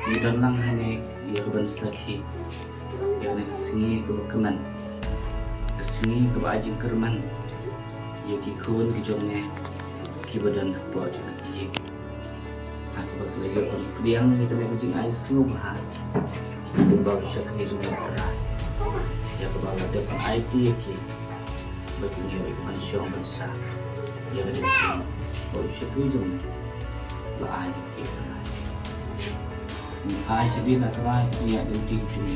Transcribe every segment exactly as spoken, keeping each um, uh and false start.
Ngi don lang hangne ïa ka ban sakhi ïa kane ka sngi kaba kmen, ka sngi kaba ai jingkyrmen ïa ki khun ki jong me kiba don hapoh jong ki ïing. Ha kaba ki la ïoh ban pdiang ïa kane ka jingai sngewbha, kumba u shakri jong me, Trai, ïa kaba la dep ban aiti ïa ki, ba kin ïoh ïa ka ban shong ban sah ïa ka jingim ba u shakri jong me la ai ïa ki, Trai. Ngi ai shadien, Trai, ka jingïaid lynti jong me.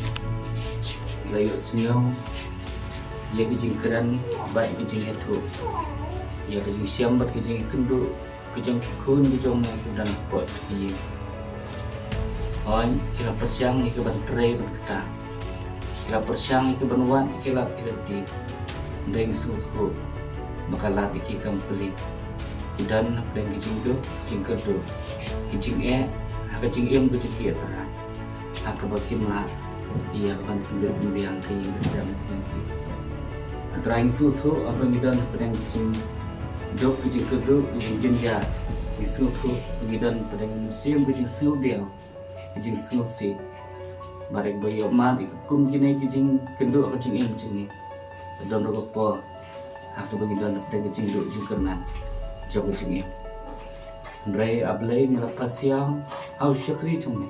Ngi la ïohsngew ïa ka jingkren bad ka jingïathuh, ïa ka jingshem bad ka jingïakynduh ka jong ki khun ki jong me kiba don hapoh ki ïing. Hooid, ki la pyrshang ïa ka ban trei ban kata, ki la pyrshang ïa ka ban wad ïa ki lad ki lynti. Hynrei ngi sngewthuh ba ka lad ïa ki kam plie, ki don hapdeng ki jingduk ki jingkyrduh, ki jingeh ha ka jingim ka jong ki, Trai, ha kaba kim lah ïa ka ban pynlut pynbiang ka ïing ka sem ka jong ki. Trai, ngi sngewthuh ba ngi don hapdeng ka jingduk ka jingkyrduh, ka jingjynjar. Ngi sngewthuh ba ngi don hapdeng ka mynsiem ka jingsngewdiaw, ka jingsngewsih. Bad haba ïohmad ïa ka kum kine ki jingkynduh ha ka jingim jong ngi, ka don ruh ka por ha kaba ngi don hapdeng ka jingduh jingkyrmen jong ka jingim. Hynrei A Blei, me la pasiaw ha u shakri jong me,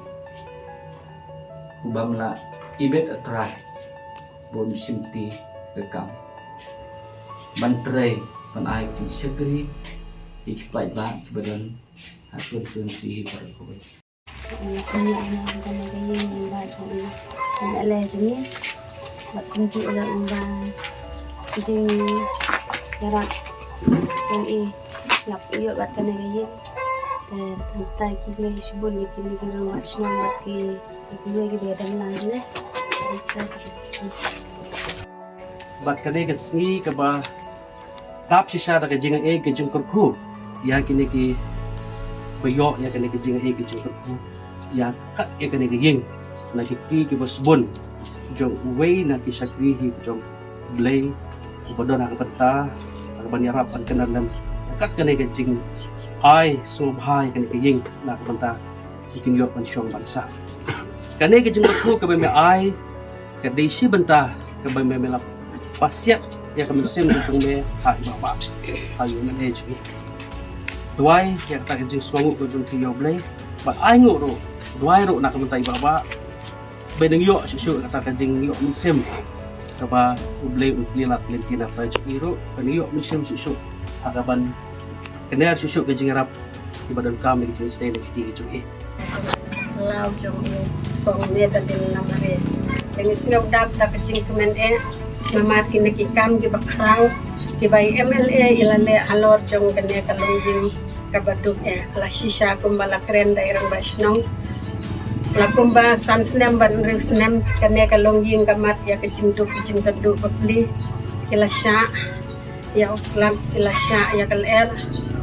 uba me la ibit, Trai, ba un shimti ka kam ban trei ban ai ka jingshakri ïa ki paidbah kiba don ha ka constituency baroh kawei. Ïa kane ka ïing lyngba jong i M L A jong ngi, bad kumjuh ruh lyngba ka jingïarap jong i, la ïoh bad kane ka ïing. Te tang tai khublei shibun ïa kine ki rangbah shnong bad ki, ïa kiwei kiba ïadon lang ne. Tang tai. Bad kane ka sngi kaba dap shisha da ka jingaiei ka jingkyrkhu ïa kine kiba ïoh ïa kane ka jingaiei ka jingkyrkhu ïa kat ïa kane ka ïing, na ki kti kiba sbun jong uwei na ki shakri hi jong U Blei, uba don ha ka bynta, ha ka ban ïarap ban kynran lem kat kane ka jingai sngewbha ïa kane ka ïing, na ka bynta kin ïoh ban shong ban sah. Kane ka jingkyrkhu kaba me ai ka dei shi bynta kaba me, me la pasiat ïa ka mynsiem ka jong me ha i Bah Bah, ha i M L A jong ngi. Duwai ïa kata ka jingsngewnguh ka jong phi ïa U Blei, bad ai nguh ruh, duwai ruh na ka bynta i Bah Bah, ba nang ïoh shuh shuh kata ka jingïoh mynsiem kaba U Blei un plie lad plie lynti na ka bynta jong i ruh, ba nang ïoh mynsiem shuh shuh ha ka ban kner shuh shuh ka jingïarap kiba donkam ïa ka jingsdei na ka kti ka jong i. Law jong u kong Medalin Lamare. Te ngi sngewdap da ka jingkmen eh namar kine ki kam kiba khraw kiba i M L A i la leh halor jong kane ka longïing kaba duk eh. La shisha kumba la kren da i rangbah shnong, la kumba san snem bad hynriew snem kane ka longïing ka mad ïa ka jingduk ka jingkyrduh bapli. Ki la shah ïa u slap, ki la shah ïa ka lyer.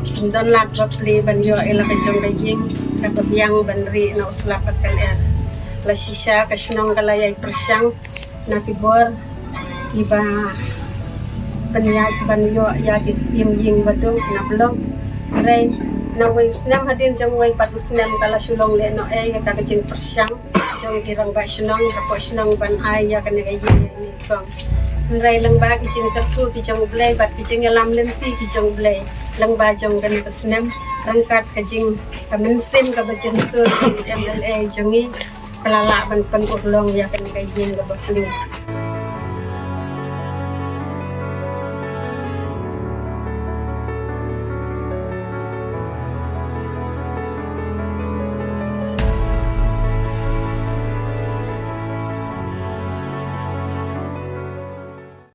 Kim don lad bapli ban ïoh ïa la ka jong ka ïing kaba biang ban rieh na u slap bad ka lyer. La shisha ka shnong ka la ïai pyrshang na ki bor kiba pynïaid ban ïoh ïa ki skim ïing ba duk na block. Hynrei na wei u snem hadien jong wei pat u snem ka la shu long lehnohei kata ka jingpyrshang jong ki rangbah shnong hapoh shnong ban ai ïa kane ka ïing ïa i kong. Hynrei lyngba ki jingkyrkhu ki jong U Blei bad ki jingïalam lynti ki jong U Blei, lyngba jong kane ka snem, ryngkat ka jing, ka mynsiem kaba jemsur jong i M L A jong ngi, ka la lah ban pynurlong ïa kane ka ïing kaba pli.